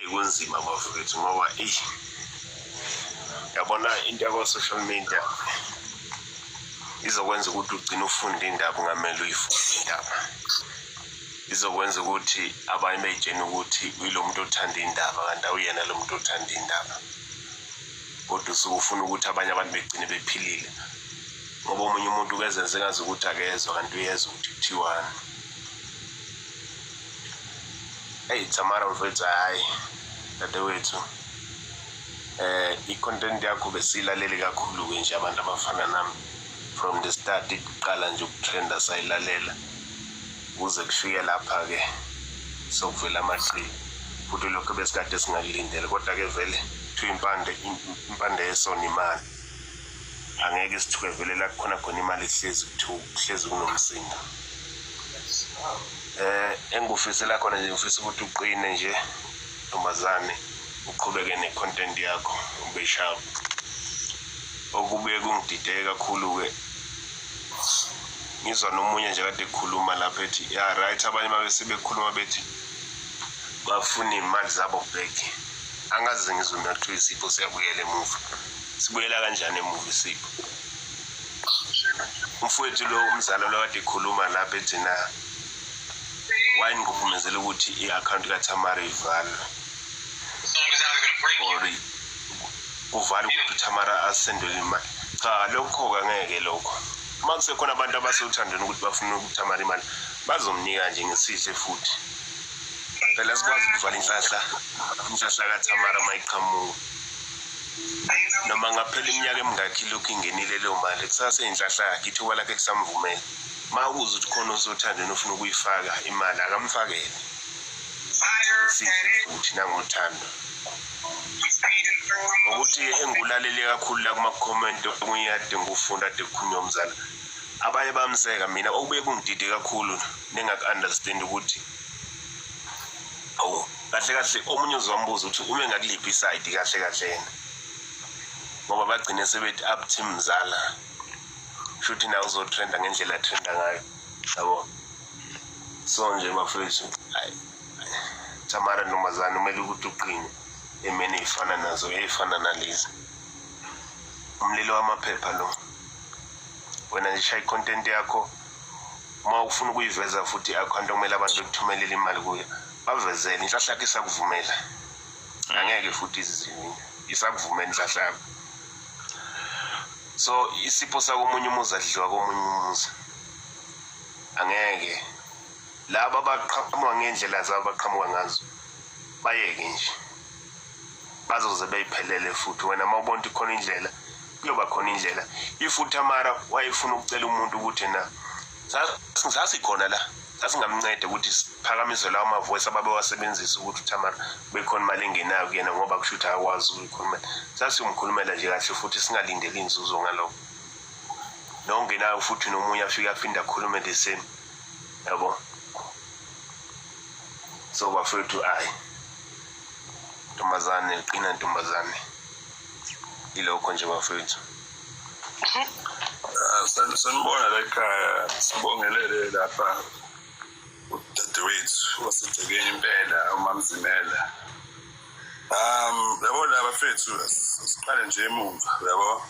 Kunzima bafowethu ngoba eyi, yabona into yakwa-social media izokwenza ukuthi ugcine ufunda indaba ungamele uyifunde indaba. Izokwenza ukuthi abanye bey'tshene ukuthi uyilo muntu othanda indaba kanti awuyena lo muntu othanda indaba, kodwa usuke ufuna ukuthi abanye abantu begcine bephilile, ngoba omunye umuntu ukezenze engazi ukuthi akezwa kanti uyezwa ukuthi kuthiwani. Eyi Tamara mfethu, hhayi dadewethu, i-content yakho besiyilalele kakhulu-ke nje abantu abafana nami from the start, iqala nje ukutrenda sayilalela kuze kufike lapha-ke sokuvela amaqili, futhi lokho besikade singakulindele. Kodwa-ke vele kuthiwa impande impande yesona imali, angeke sithuke vele la kukhona khona imali, kuhlezi kuthiwa kuhlezi kunomsindo. Engikufisela khona nje, ngifisa ukuthi uqine nje ntombazane, uqhubeke ne-content yakho, ube sharp. Okubuye kungidideke kakhulu-ke, ngizwa nomunye nje kade ekhuluma lapha ethi ya right, abanye babe sebekhuluma bethi bafuna iy'mali zabo back. Angaze ngizwe mina kuthiwa isipho siyabuyela emuva. Sibuyela kanjani emuva isipho? Umfowethu lo, umzala lo kade ekhuluma lapha ethi na wayengigqugqumezela ukuthi i-akhawunti kaThamara ivalwe or kuvalwe ukuthi uThamara asendele imali. Cha, lokho-ke angeke lokho. Uma kusekhona abantu abasewuthandweni ukuthi bafuna ukuThamara imali, bazomnika nje ngesihle futhi. Phela sikwazi ukuvala inhlahla, inhlahla kaThamara uma iqhamuka. Noma ngaphela iminyaka emingakhi ilokhu ingenile leyo mali, kusaseyinhlahla yakhe, ithuba lakhe lisamvumela. Uma kuze ukuthi khona osothandweni ofuna ukuyifaka imali, akamfakele ngesihle futhi nangothando. Ngokuthi engikulalele kakhulu la kuma-comment okunye kade ngikufunda kade kukhulunywa umzala, abanye bamseka. Mina okubuye kungidide kakhulu nengaku-understand ukuthi awu kahle kahle, omunye uzwambuza ukuthi ume ngakuliphi isayidi kahle kahle yena, ngoba bagcine sebethi up team mzala, shuthi nawe uzotrenda ngendlela atrenda ngayo, yabo. So nje bafethu, hayi Tamara ntombazane, kumele ukuthi uqine emeni ey'fana nazo, ey'fana nalezi. Umlilo wamaphepha lo. Wena nje shaya i-content yakho, uma ufuna ukuyiveza futhi i-akhawunti okumele abantu bekuthumelele imali kuyo, bavezele. Inhlahla yakho isakuvumela, angeke futhi izizivinye, isakuvumela inhlahla yakho. So isipho sakomunye umuzi adliwa komunye umuzi, angeke. Laba abaqhamuka ngendlela zabo abaqhamuka ngazo, bayeke nje, bazoze beyiphelele futhi. Wena uma ubona ukuthi khona indlela, kuyoba khona indlela. If uThamara wayefuna ukucela umuntu ukuthi na sasikhona la, sasingamnceda ukuthi siphakamise lawo mavoice ababewasebenzisa ukuthi uThamara bekhona imali engenayo kuyena, ngoba kusho ukuthi akakwazi ukuyikhulumela. Sasiyomkhulumela nje kahle futhi singalindeli inzuzo ngalokho. Nongenayo futhi nomunye afike aphinde akhulume the same, yabo. So bafethu, ayi ntombazane, qina ntombazane, ilokho nje bafethu. Sanibona la ekhaya, sibongelele lapha udadewethu wasegcekeni impela, uMamzimela. Yabo la bafethu, siqale nje emumva, yabo.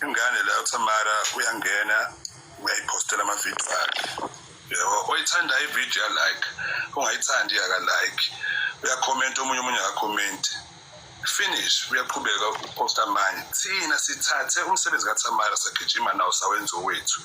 Ingane la uThamara uyangena uyayiphostela amavidiyo akhe. Yabo, oyithanda ividiyo like, ongayithandi aka-like. Uyakhomenta omunye, omunye akakhomenti. Finish, uyaqhubeka uposta amanye. Thina sithathe umsebenzi kaThamara sagijima nawo sawenza owethu.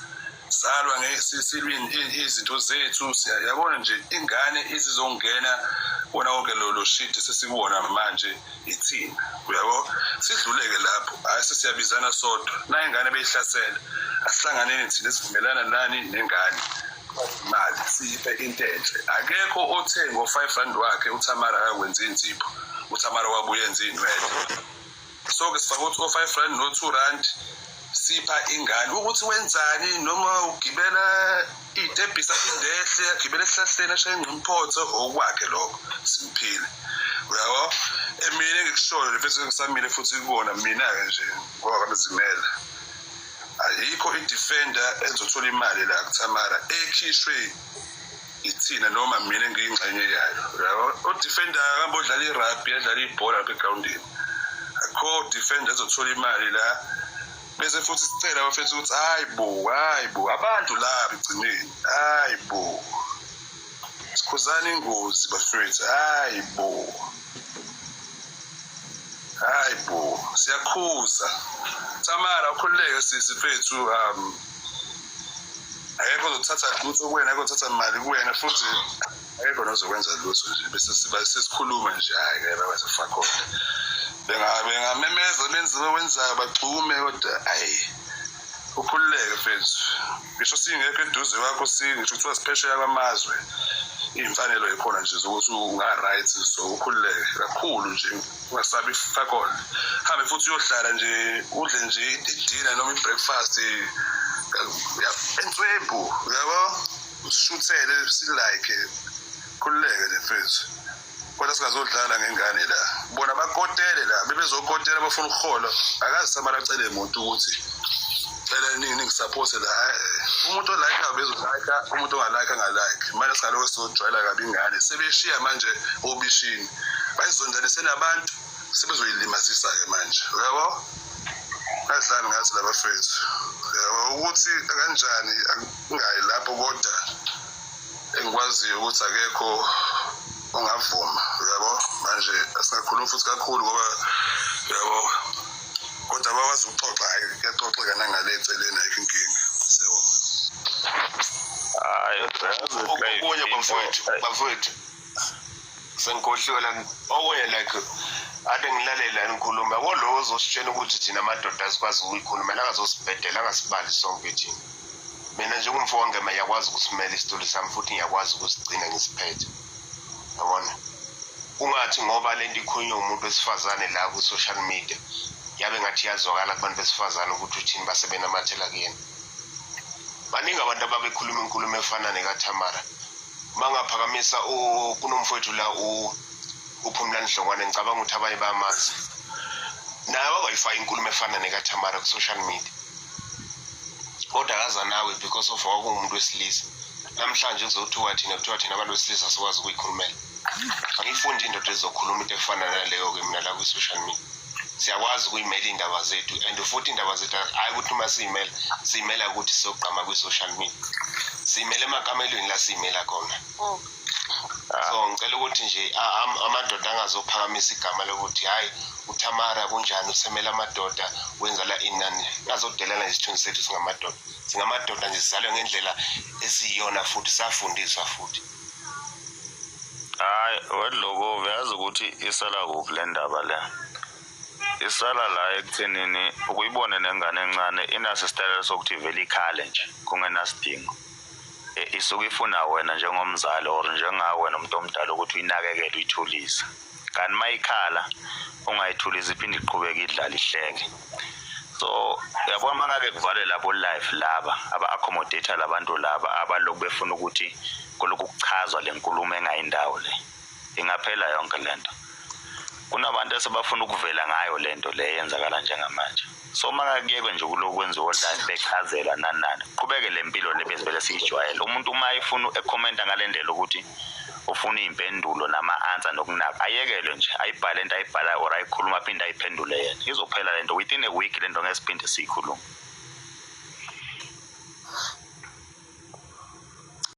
Salwa izinto zethu, yabona nje ingane izizongena wona wonke lo shit sesikuwona manje ithina, uyabo. Sidluleke lapho, hayi sesiyabizana sodwa na ingane beyihlasela, asihlanganeni thina sivumelana nani nengane imali siyiphe into enhle. Akekho othe ngo-R5 wakhe uThamara akakwenzi inzipho, uThamara wabuye enza iy'nwele. So-ke sifake ukuthi o-R5 no-R2 sipha ingane ukuthi wenzani, noma ugibela iy'tebhisi aphinde ehle, agibele esihlahleni ashaye ingqimphotho, okwakhe lokho, simphile, uyabo. Emina engikushoyo le mfethu ngisamile futhi kubona mina-ke nje ngoba kamzimela, ayikho i-defender ezothola imali la kuThamara ekhishwe. Ithina noma mina engiyingxenye yayo, yabo. O-defender hamba odlala i-rugby, adlala ibhola lapha egrawundini, akho defender ezothola imali la. Bese futhi sicela abafethu ukuthi hayi bo, hayi bo, abantu laba egcineni, hayi bo, sikhuzana ingozi bafethu, hayi bo, hayi bo, siyakhuza. Tamara, ukhululeke sisi mfethu, akekho ozothatha lutho kuwena, akekho ozothatha mali kuwena, futhi akekho nozokwenza lutho nje. Bese siba sesikhuluma nje, hhayi ngeke bakwenze fakhona. Bengamemeza benze bekwenzayo, bagxume, kodwa ayi, ukhululeke mfethu. Ngisho singekho eduze kwakho, ngisho kuthiwa siphesheya kwamazwe, iy'mfanelo yikhona nje zokuthi unga-right. So ukhululeke kakhulu nje, ungasabi fakhona. Hambe futhi uyohlala nje, udle nje idina noma i-breakfast enswempu, yabo, usishuthele silike. Khululeke nje mfethu, kodwa singazodlala ngengane la. Bona bakotele la, bebezokotela, bafuna ukuhola. Akazi samara acele muntu ukuthi cela nini ngisupporte la. Umuntu o-like bezo-like, umuntu onga-like anga-like. Manje singaloko sojwayela kabi ingane, sebeshiya manje obishini, bayizondanise nabantu, sebezoyilimazisa-ke manje, uyabo. Ngadlali ngathi labafethu, uyabo, ukuthi kanjani angingayi lapho, kodwa engikwaziyo ukuthi akekho ongavuma, uyabo. Manje asingakhulumi futhi kakhulu ngoba, uyabo, kodwa bakwazi ukuxoxa. Hhayi, kuyaxoxeka nangale eceleni, ayikho inkinga. Siyabonga. Hayi, yazi. Okunye bafowethu, bafowethu, sengikhohliwe la. Okunye, like, ade ngilalela nikhuluma, yabo, lo ozositshela ukuthi thina amadoda asikwazi ukuyikhulumela, angazosibhedela, angasibali sonke thina. Mina njengomfo wangema, ngiyakwazi ukusimela isitulo sami futhi ngiyakwazi ukusigcina ngisiphethe, yabona. Ungathi ngoba lento ikhulunywa umuntu wesifazane la ku-social media, yabe ngathi iyazwakala kubantu besifazane ukuthi uthini, base benamathela kuyena. Baningi abantu ababekhuluma inkulumo efana nekaThamara. Bangaphakamisa kunomfowethu la, uPhumlani Hlongwane, ngicabanga ukuthi abanye bayamazi naye, wangayifaka inkulumo efana nekaThamara ku-social media, kodwa akaza nawe because of wakungumuntu wesilisa. Namhlanje kuzothiwa thina, kuthiwa thina abantu besilisa sikwazi ukuyikhulumela. Angifundi indoda ezokhuluma into efana naleyo-ke mina la kwi-social media. Siyakwazi ukuyimela iy'ndaba zethu, and futhi iy'ndaba zethu, hhayi ukuthi uma siyimela, siyimela ukuthi siyogqama kwi-social media, siyimela emakamelweni la siyimela khona. So ngicela ukuthi nje amadoda angazophakamisa igama lokuthi hhayi, uThamara kunjani, usemela amadoda, wenza la inani, ngazodelela nje isithunzi sethu. Singamadoda, singamadoda nje, sizalwe ngendlela esiyiyona futhi safundiswa futhi. Hayi wedlokovu, yazi ukuthi isala kuphi le ndaba le? Isala la ekuthenini ukuyibone nengane encane inaso isitayela sokuthi ivele ikhale nje kungenasidingo. Isuke ifuna wena njengomzali or njengawe wena umuntu omdala ukuthi uyinakekele, uyithulise. Kanti uma ikhala ungayithulisi, iphinde iqhubeke idlale, ihleke. So uyabona, uma ngake kuvale labo live laba aba-accommodate labantu laba abalokhu befuna ukuthi kulokhu kuchazwa le nkulumo engayindawo le, ingaphela yonke lento. Kunabantu esebafuna ukuvela ngayo lento le eyenzakala njengamanje. So uma ngakuyekwe nje kulokhu kwenziwa live, bechazelwa nani nani, qhubeke le mpilo le bezivele siyijwayele. Umuntu uma efuna ekhomenta ngale ndlela ukuthi ufuna iy'mpendulo nama-answer nokunaka, ayekelwe nje, ayibhale into ayibhalayo or ayikhuluma, aphinde ayiphendule yena. Izophela lento within a week lento, ngeke siphinde siyikhulume.